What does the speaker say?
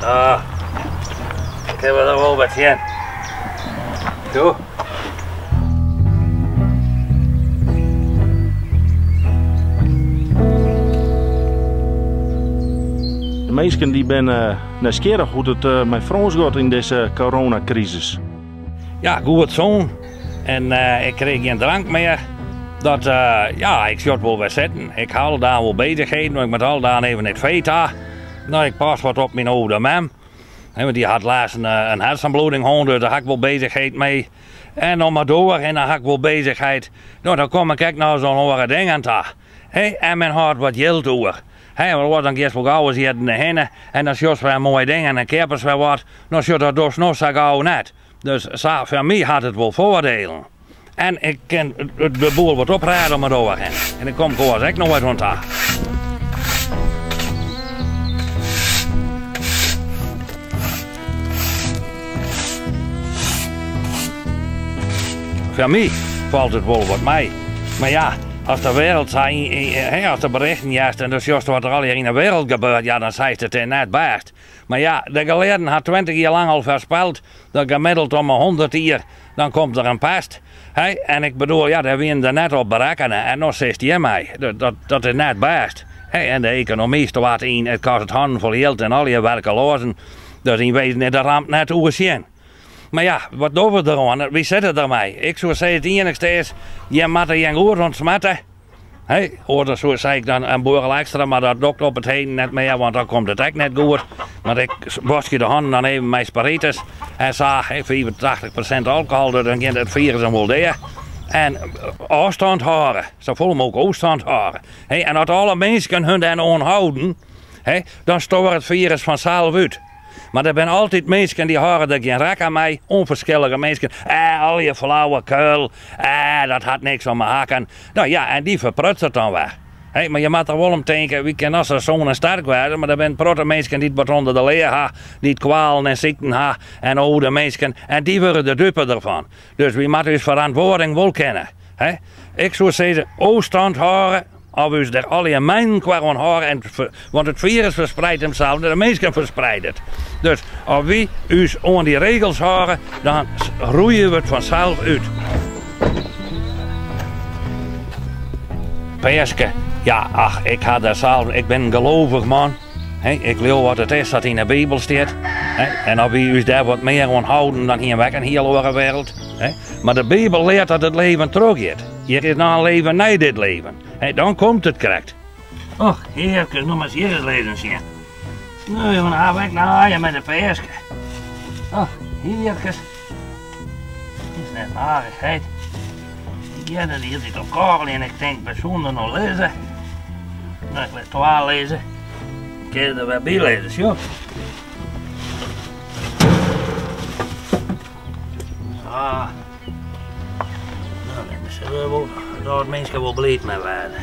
Ah, kinne we der wol wat sjen. Zo. De minsken dy binne nijsgjirrich hoe't it mei Frâns giet yn dizze coronakrisis. Ja, goed sûn. En ik kriich gjin drank mear. Dat, ja, ik sjoch it wol wer sitten. Ik ha alle dagen wol beuzichheden, want ik moat alle dagen even nei it fee ta. No, ik pas wat op myn âlde mem. Want dy hat lêsten in hersenbloeding hân, dus dêr ha ik wol beuzichheid mei. En dan mar door en dan ha ik wol beuzichheid. No, dan kom ik ek noch oan oare dingen ta. En men hâldt wat jild oer. Hè, want oars dan giest wol gau ris hjir hinne en dan sjochst wer moaie dingen en dan keapest wer wat. No sjoch, dat dochst no sa gau net. Dus sa foar my hat it wol foardielen. En ik kin de boel wat oprêde om it oar hinne. En ik kom oars ek noait oan ta. Foar my falt it wol wat mei. Mar ja, as de wereld sa yn, as de berichten hearst en dan sjochst wat der allegear yn de wereld gebeurt, ja dan seist it is net bêst. Mar ja, de gelearden ha 20 jier lang al foarspeld dat gemiddeld om 'e 100 jier dan komt der in pest. Hè, en ik bedoel, ja, dêr wienen der net op berekkene en no sitst hjirmei. Dat, dat is net bêst. Hè, en de ekonomy stoart yn, it kostet hannen fol jild en allegear werkeloazen. Dus yn wezen is de ramp net te oersjen. Mar ja, wat dogge we deroan? Wy sitte dermei. Ik soe sizze, it iennichste is, jim moatte jin goed ûntsmette. Hè, oars dan soe sei ik dan in buorrel ekstra, mar dat docht op it heden net mear, want dan komt it ek net goed. Want ik waskje de hannen dan even mei spiritus en sa, hè, 85% alkohol, dus dan giet it firus dan wol dea. En ôfstân hâlde, safolle mooglik ôfstân hâlde. Hè, en as alle minsken hun dêr oan hâlden, hè, dan stoar it firus fansels út. Mar der binne altyd minsken dy hâlde der gjin rekken mei, ûnferskillige minsken. Allegear flauwekul, dat hat niks om 'e hakken. No ja, en dy ferprutst it dan wer. Hè, mar je moatte der wol om tinke, wy kinne noch sa sûn en sterk wêze, mar der binne in protte minsken dy't wat ûnder de lea ha, dy't kwalen en sykten ha, en âlde minsken, en dy wurde de dupe derfan. Dus wy moatte ús ferantwurding wol kenne. Hè. Ik soe sizze, ôfstân hâlde, As we ús der allegear mei-elkoar oan hâlde, en want it firus ferspreidt himsels, de minsken ferspreide it. Dus as wy ús oan dy regels hâlde, dan roeie we it fansels út. Peaske, ja, ach, ik ha der sels, ik bin in gelovich man. Ik leau wat it is dat yn de Bibel stiet. En as wy ús dêr wat mear oan hâlden, dan hiene we ek in hiel oare wereld. Mar de Bibel leart dat it leven trochgiet. Hjir is noch in leven nei dit leven. Dan komt it krekt. Och, hearkes, no moatst hjir ris lizzen sjen. No, jongen, ha we ek naaien mei de Peaske. Och, hearkes. Dit is net aardichheid. Ik hear dat hieltyd op kôgeljen en ik tink, we soenen der no lizze. No, ik lit twa lizze. Kin je der wer by lizze, sjoch. Ah. No, dêr sille wol de âld minsken wol bliid mei wêze.